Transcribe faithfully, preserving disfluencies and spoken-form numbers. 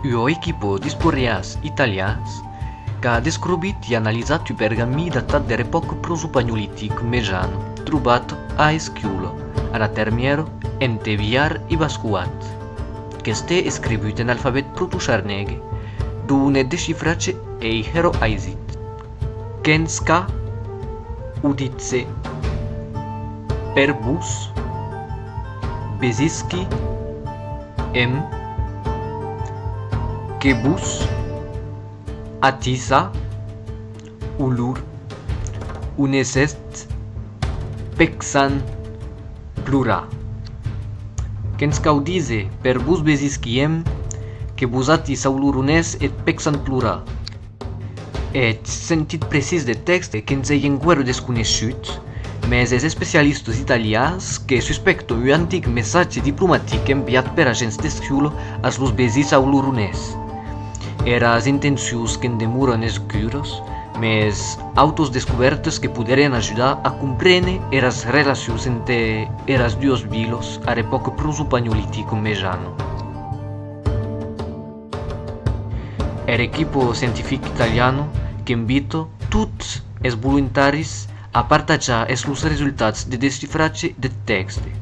Ua equipa d'istorians italians qu'a descrobit e analisat un pergamin datat der epòca prosopanolitica mejana, trobat a Esquiula, ara termièra ente Viar e Bascoat. Qu'estè escrivut en alfabet protocharnègue, dont eth decifratge ei hèra aisit. Quensqu'a, o ditze, per vos, vesisqui, em, que vos, atissa, olor, on es eth pexan plorar. Que'ns cau díser, per vos vesisqui em, que vos atissa olor on es eth pexan plorar. Eth sentit precís deth tèxte que'ns ei enqüèra desconeishut, mès es especialistas italians que suspèctan un antic messatge diplomatic enviat per agents d'Esquiula as los vesins aulorons. Eras intencions que'n demoran escuras, mès autas descobèrtas que poderén ajudar a compréner eras relacions ente eras duas vilas ara epòca prosopanolitica mejana. Era equipa scientifica italiana qu'invita tots es volontaris a partatjar es los resultats de descifratge deth tèxte.